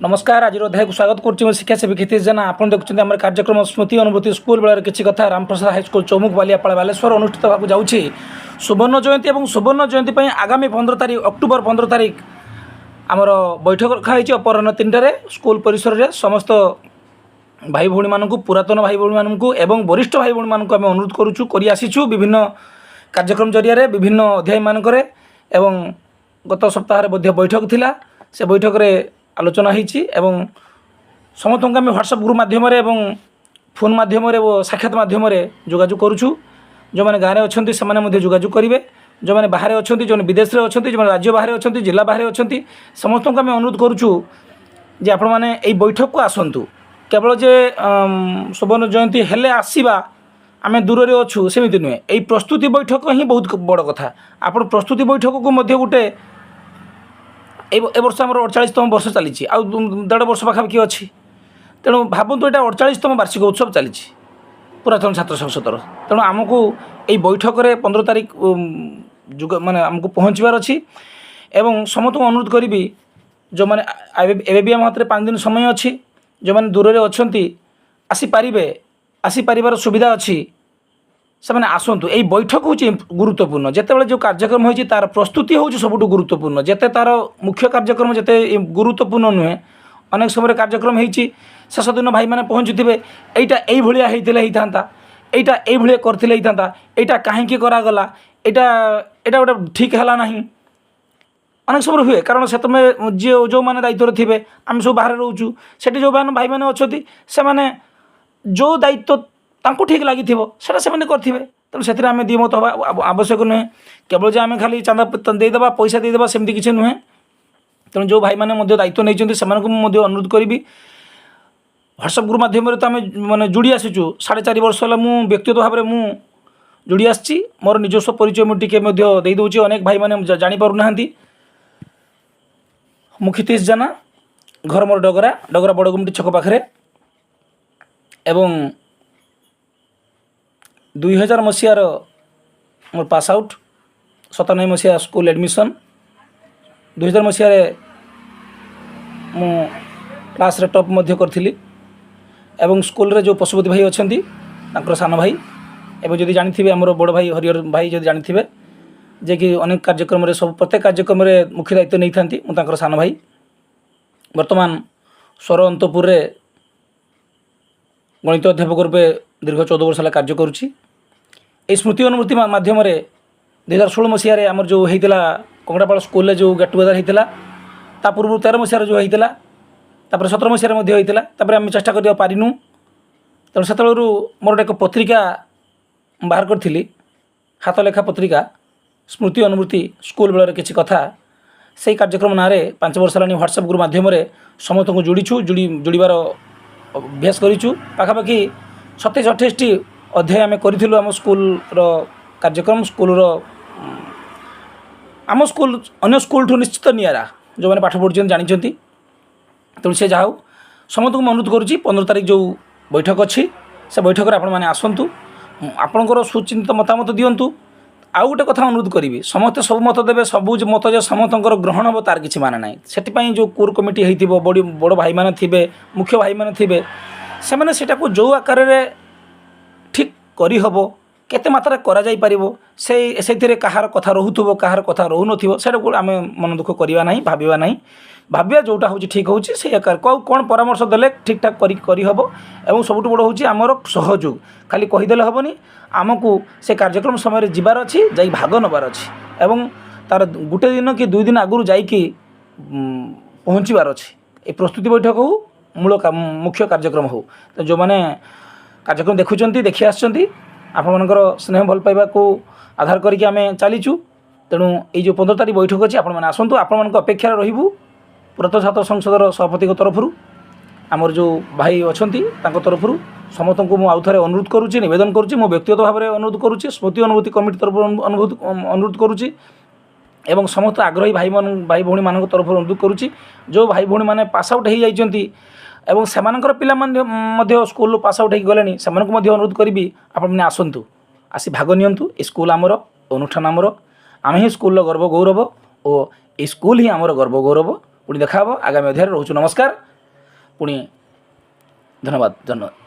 ନମସ୍କାର। ଆଜିର ଅଧ୍ୟାୟକୁ ସ୍ୱାଗତ କରୁଛି ମୁଁ ଶିକ୍ଷାସେବୀ କ୍ଷିତିଶ ଜେନା। ଆପଣ ଦେଖୁଛନ୍ତି ଆମର କାର୍ଯ୍ୟକ୍ରମ ସ୍ମୃତି ଅନୁଭୂତି, ସ୍କୁଲ ବେଳର କିଛି କଥା। ରାମପ୍ରସାଦ ହାଇସ୍କୁଲ, ଚୌମୁକ, ବାଲିଆପାଳ, ବାଲେଶ୍ୱର ଅନୁଷ୍ଠିତ ହେବାକୁ ଯାଉଛି ସୁବର୍ଣ୍ଣ ଜୟନ୍ତୀ ଏବଂ ସୁବର୍ଣ୍ଣ ଜୟନ୍ତୀ ପାଇଁ ଆଗାମୀ 15 ତାରିଖ, ଅକ୍ଟୋବର 15 ତାରିଖ ଆମର ବୈଠକ ରଖାହେଇଛି ଅପରାହ୍ନ 3ଟାରେ ସ୍କୁଲ ପରିସରରେ। ସମସ୍ତ ଭାଇ ଭଉଣୀମାନଙ୍କୁ, ପୁରାତନ ଭାଇ ଭଉଣୀମାନଙ୍କୁ ଏବଂ ବରିଷ୍ଠ ଭାଇ ଭଉଣୀମାନଙ୍କୁ ଆମେ ଅନୁରୋଧ କରୁଛୁ, କରି ଆସିଛୁ ବିଭିନ୍ନ କାର୍ଯ୍ୟକ୍ରମ ଜରିଆରେ, ବିଭିନ୍ନ ଅଧ୍ୟାୟମାନଙ୍କରେ। ଏବଂ ଗତ ସପ୍ତାହରେ ମଧ୍ୟ ବୈଠକ ଥିଲା। ସେ ବୈଠକରେ ଆଲୋଚନା ହେଇଛି ଏବଂ ସମସ୍ତଙ୍କୁ ଆମେ ହ୍ୱାଟ୍ସଆପ୍ ଗ୍ରୁପ୍ ମାଧ୍ୟମରେ ଏବଂ ଫୋନ୍ ମାଧ୍ୟମରେ ଓ ସାକ୍ଷାତ ମାଧ୍ୟମରେ ଯୋଗାଯୋଗ କରୁଛୁ। ଯେଉଁମାନେ ଗାଁରେ ଅଛନ୍ତି, ସେମାନେ ମଧ୍ୟ ଯୋଗାଯୋଗ କରିବେ। ଯେଉଁମାନେ ବାହାରେ ଅଛନ୍ତି, ଯେଉଁମାନେ ବିଦେଶରେ ଅଛନ୍ତି, ଯେଉଁମାନେ ରାଜ୍ୟ ବାହାରେ ଅଛନ୍ତି, ଜିଲ୍ଲା ବାହାରେ ଅଛନ୍ତି, ସମସ୍ତଙ୍କୁ ଆମେ ଅନୁରୋଧ କରୁଛୁ ଯେ ଆପଣମାନେ ଏଇ ବୈଠକକୁ ଆସନ୍ତୁ। କେବଳ ଯେ ସୁବର୍ଣ୍ଣ ଜୟନ୍ତୀ ହେଲେ ଆସିବା, ଆମେ ଦୂରରେ ଅଛୁ, ସେମିତି ନୁହେଁ। ଏଇ ପ୍ରସ୍ତୁତି ବୈଠକ ହିଁ ବହୁତ ବଡ଼ କଥା। ଆପଣ ପ୍ରସ୍ତୁତି ବୈଠକକୁ ମଧ୍ୟ ଗୋଟେ ଏ ବର୍ଷ ଆମର 48ତମ ବର୍ଷ ଚାଲିଛି, ଆଉ ଦେଢ଼ ବର୍ଷ ପାଖାପାଖି ଅଛି। ତେଣୁ ଭାବନ୍ତୁ, ଏଇଟା 48ତମ ବାର୍ଷିକ ଉତ୍ସବ ଚାଲିଛି ପୁରାତନ ଛାତ୍ର ସଂସଦର। ତେଣୁ ଆମକୁ ଏଇ ବୈଠକରେ 15 ତାରିଖ ଯୁଗ ମାନେ ଆମକୁ ପହଞ୍ଚିବାର ଅଛି। ଏବଂ ସମସ୍ତଙ୍କୁ ଅନୁରୋଧ କରିବି, ଯେଉଁମାନେ ଏବେ ବି ଆମ ହାତରେ 5 ଦିନ ସମୟ ଅଛି, ଯେଉଁମାନେ ଦୂରରେ ଅଛନ୍ତି, ଆସିପାରିବେ, ଆସିପାରିବାର ସୁବିଧା ଅଛି, ସେମାନେ ଆସନ୍ତୁ। ଏଇ ବୈଠକ ହେଉଛି ଗୁରୁତ୍ୱପୂର୍ଣ୍ଣ। ଯେତେବେଳେ ଯେଉଁ କାର୍ଯ୍ୟକ୍ରମ ହୋଇଛି, ତା'ର ପ୍ରସ୍ତୁତି ହେଉଛି ସବୁଠୁ ଗୁରୁତ୍ୱପୂର୍ଣ୍ଣ। ଯେତେ ତା'ର ମୁଖ୍ୟ କାର୍ଯ୍ୟକ୍ରମ ଯେତେ ଗୁରୁତ୍ୱପୂର୍ଣ୍ଣ ନୁହେଁ। ଅନେକ ସମୟରେ କାର୍ଯ୍ୟକ୍ରମ ହେଇଛି, ଶେଷ ଦିନ ଭାଇମାନେ ପହଞ୍ଚୁଥିବେ, ଏଇଟା ଏଇଭଳିଆ ହେଇଥିଲେ ହେଇଥାନ୍ତା, ଏଇଟା ଏଇଭଳିଆ କରିଥିଲେ ହେଇଥାନ୍ତା, ଏଇଟା କାହିଁକି କରାଗଲା, ଏଇଟା ଗୋଟେ ଠିକ୍ ହେଲା ନାହିଁ। ଅନେକ ସମୟରେ ହୁଏ, କାରଣ ସେତେବେଳେ ଯିଏ ଯେଉଁମାନେ ଦାୟିତ୍ୱରେ ଥିବେ, ଆମେ ସବୁ ବାହାରେ ରହୁଛୁ, ସେଠି ଯେଉଁମାନେ ଭାଇମାନେ ଅଛନ୍ତି, ସେମାନେ ଯେଉଁ ଦାୟିତ୍ୱ ତାଙ୍କୁ ଠିକ୍ ଲାଗିଥିବ, ସେଇଟା ସେମାନେ କରିଥିବେ। ତେଣୁ ସେଥିରେ ଆମେ ଦ୍ୱିମତ ହେବା ଆବଶ୍ୟକ ନୁହେଁ। କେବଳ ଯେ ଆମେ ଖାଲି ଚାନ୍ଦା ଦେଇଦେବା, ପଇସା ଦେଇଦେବା, ସେମିତି କିଛି ନୁହେଁ। ତେଣୁ ଯେଉଁ ଭାଇମାନେ ମଧ୍ୟ ଦାୟିତ୍ୱ ନେଇଛନ୍ତି, ସେମାନଙ୍କୁ ମୁଁ ମଧ୍ୟ ଅନୁରୋଧ କରିବି। ହ୍ୱାଟ୍ସଆପ୍ ଗ୍ରୁପ୍ ମାଧ୍ୟମରେ ତ ଆମେ ମାନେ ଯୋଡ଼ି ଆସିଛୁ। 4.5 ବର୍ଷ ହେଲା ମୁଁ ବ୍ୟକ୍ତିଗତ ଭାବରେ ମୁଁ ଯୋଡ଼ି ଆସିଛି। ମୋର ନିଜସ୍ୱ ପରିଚୟ ମୁଁ ଟିକେ ମଧ୍ୟ ଦେଇଦେଉଛି, ଅନେକ ଭାଇମାନେ ଜାଣିପାରୁନାହାନ୍ତି। ମୁଁ କ୍ଷିତିଶ ଜେନା, ଘର ମୋର ଡଗରା, ଡଗରା ବଡ଼ଗୁମଟି ଛକ ପାଖରେ। ଏବଂ 2000 ମସିହାର ମୋର ପାସ୍ ଆଉଟ୍, 97 ମସିହା ସ୍କୁଲ ଆଡ଼ମିସନ୍। 2000 ମସିହାରେ ମୁଁ କ୍ଲାସ୍ରେ ଟପ୍ ମଧ୍ୟ କରିଥିଲି। ଏବଂ ସ୍କୁଲରେ ଯେଉଁ ପଶୁପତି ଭାଇ ଅଛନ୍ତି, ତାଙ୍କର ସାନ ଭାଇ। ଏବଂ ଯଦି ଜାଣିଥିବେ, ଆମର ବଡ଼ ଭାଇ ହରିହର ଭାଇ ଯଦି ଜାଣିଥିବେ, ଯିଏକି ଅନେକ କାର୍ଯ୍ୟକ୍ରମରେ, ସବୁ ପ୍ରତ୍ୟେକ କାର୍ଯ୍ୟକ୍ରମରେ ମୁଖ୍ୟ ଦାୟିତ୍ୱ ନେଇଥାନ୍ତି, ମୁଁ ତାଙ୍କର ସାନ ଭାଇ। ବର୍ତ୍ତମାନ ସ୍ୱର ଅନ୍ତପୁରରେ ଗଣିତ ଅଧ୍ୟାପକ ରୂପେ ଦୀର୍ଘ 14 ବର୍ଷ ହେଲା କାର୍ଯ୍ୟ କରୁଛି। ଏହି ସ୍ମୃତି ଅନୁଭୂତି ମାଧ୍ୟମରେ 2016 ମସିହାରେ ଆମର ଯେଉଁ ହେଇଥିଲା, କଙ୍କଡ଼ାପାଳ ସ୍କୁଲରେ ଯେଉଁ ଗେଟ୍ ଟୁଗେଦର ହେଇଥିଲା, ତା ପୂର୍ବରୁ 13 ମସିହାରେ ଯେଉଁ ହେଇଥିଲା, ତାପରେ 17 ମସିହାରେ ମଧ୍ୟ ହେଇଥିଲା। ତାପରେ ଆମେ ଚେଷ୍ଟା କରିବାକୁ ପାରିନୁ। ତେଣୁ ସେତେବେଳରୁ ମୋର ଗୋଟେ ଏକ ପତ୍ରିକା ବାହାର କରିଥିଲି, ହାତ ଲେଖା ପତ୍ରିକା, ସ୍ମୃତି ଅନୁଭୂତି ସ୍କୁଲ ବେଳର କିଛି କଥା। ସେଇ କାର୍ଯ୍ୟକ୍ରମ ନାଁରେ 5 ବର୍ଷ ହେଲାଣି ହ୍ୱାଟ୍ସଆପ୍ ଗ୍ରୁପ୍ ମାଧ୍ୟମରେ ସମସ୍ତଙ୍କୁ ଯୋଡ଼ିଛୁ, ଯୋଡ଼ିବାର ଅଭ୍ୟାସ କରିଛୁ। ପାଖାପାଖି 27 28ଟି ଅଧ୍ୟାୟ ଆମେ କରିଥିଲୁ ଆମ ସ୍କୁଲର କାର୍ଯ୍ୟକ୍ରମ। ସ୍କୁଲର ଆମ ସ୍କୁଲ ଅନ୍ୟ ସ୍କୁଲଠୁ ନିଶ୍ଚିତ ନିଆରା, ଯେଉଁମାନେ ପାଠ ପଢ଼ୁଛନ୍ତି ଜାଣିଛନ୍ତି। ତେଣୁ ସେ ଯାହା ହଉ, ସମସ୍ତଙ୍କୁ ମୁଁ ଅନୁରୋଧ କରୁଛି, 15 ତାରିଖ ଯେଉଁ ବୈଠକ ଅଛି, ସେ ବୈଠକରେ ଆପଣମାନେ ଆସନ୍ତୁ, ଆପଣଙ୍କର ସୁଚିନ୍ତିତ ମତାମତ ଦିଅନ୍ତୁ। ଆଉ ଗୋଟେ କଥା ଅନୁରୋଧ କରିବି, ସମସ୍ତେ ସବୁ ମତ ଦେବେ, ସବୁ ମତ ଯେ ସମସ୍ତଙ୍କର ଗ୍ରହଣ ହେବ, ତାର କିଛି ମାନେ ନାହିଁ। ସେଥିପାଇଁ ଯେଉଁ କୋର୍ କମିଟି ହେଇଥିବ, ବଡ଼ ବଡ଼ ଭାଇମାନେ ଥିବେ, ମୁଖ୍ୟ ଭାଇମାନେ ଥିବେ, ସେମାନେ ସେଇଟାକୁ ଯେଉଁ ଆକାରରେ ଠିକ୍ କରିହେବ, କେତେ ମାତ୍ରାରେ କରାଯାଇପାରିବ, ସେଇଥିରେ କାହାର କଥା ରହୁଥିବ, କାହାର କଥା ରହୁନଥିବ, ସେଇଟାକୁ ଆମେ ମନ ଦୁଃଖ କରିବା ନାହିଁ, ଭାବିବା ନାହିଁ। ଭାବିବା ଯେଉଁଟା ହେଉଛି ଠିକ୍ ହେଉଛି, ସେଇ ଆକାର କେଉଁ କ'ଣ ପରାମର୍ଶ ଦେଲେ ଠିକ୍ଠାକ୍ କରି କରିହେବ। ଏବଂ ସବୁଠୁ ବଡ଼ ହେଉଛି ଆମର ସହଯୋଗ। ଖାଲି କହିଦେଲେ ହେବନି, ଆମକୁ ସେ କାର୍ଯ୍ୟକ୍ରମ ସମୟରେ ଯିବାର ଅଛି, ଯାଇ ଭାଗ ନେବାର ଅଛି ଏବଂ ତା'ର ଗୋଟେ ଦିନ କି 2 ଦିନ ଆଗରୁ ଯାଇକି ପହଞ୍ଚିବାର ଅଛି। ଏ ପ୍ରସ୍ତୁତି ବୈଠକ ହେଉ, ମୂଳ ମୁଖ୍ୟ କାର୍ଯ୍ୟକ୍ରମ ହେଉ। ତ ଯେଉଁମାନେ କାର୍ଯ୍ୟକ୍ରମ ଦେଖୁଛନ୍ତି, ଦେଖି ଆସିଛନ୍ତି, ଆପଣମାନଙ୍କର ସ୍ନେହ ଭଲ ପାଇବାକୁ ଆଧାର କରିକି ଆମେ ଚାଲିଛୁ। ତେଣୁ ଏଇ ଯେଉଁ 15 ତାରିଖ ବୈଠକ ଅଛି, ଆପଣମାନେ ଆସନ୍ତୁ, ଆପଣମାନଙ୍କ ଅପେକ୍ଷାରେ ରହିବୁ। ପୁରାତନ ଛାତ୍ର ସଂସଦର ସଭାପତିଙ୍କ ତରଫରୁ, ଆମର ଯେଉଁ ଭାଇ ଅଛନ୍ତି ତାଙ୍କ ତରଫରୁ ସମସ୍ତଙ୍କୁ ମୁଁ ଆଉ ଥରେ ଅନୁରୋଧ କରୁଛି, ନିବେଦନ କରୁଛି। ମୁଁ ବ୍ୟକ୍ତିଗତ ଭାବରେ ଅନୁରୋଧ କରୁଛି, ସ୍ମୃତି ଅନୁଭୂତି କମିଟି ତରଫରୁ ଅନୁରୋଧ କରୁଛି ଏବଂ ସମସ୍ତ ଆଗ୍ରହୀ ଭାଇ ଭଉଣୀମାନଙ୍କ ତରଫରୁ ଅନୁରୋଧ କରୁଛି। ଯେଉଁ ଭାଇ ଭଉଣୀମାନେ ପାସ୍ ଆଉଟ୍ ହେଇଯାଇଛନ୍ତି ଏବଂ ସେମାନଙ୍କର ପିଲାମାନେ ମଧ୍ୟ ସ୍କୁଲରୁ ପାସ୍ ଆଉଟ୍ ହେଇକି ଗଲେଣି, ସେମାନଙ୍କୁ ମଧ୍ୟ ଅନୁରୋଧ କରିବି, ଆପଣମାନେ ଆସନ୍ତୁ, ଆସି ଭାଗ ନିଅନ୍ତୁ। ଏ ସ୍କୁଲ ଆମର, ଅନୁଷ୍ଠାନ ଆମର, ଆମେ ହିଁ ସ୍କୁଲର ଗର୍ବ ଗୌରବ ଓ ଏ ସ୍କୁଲ ହିଁ ଆମର ଗର୍ବ ଗୌରବ। ପୁଣି ଦେଖା ହେବ ଆଗାମୀ ଅଧ୍ୟାୟରେ। ରହୁଛୁ, ନମସ୍କାର। ପୁଣି ଧନ୍ୟବାଦ, ଧନ୍ୟବାଦ।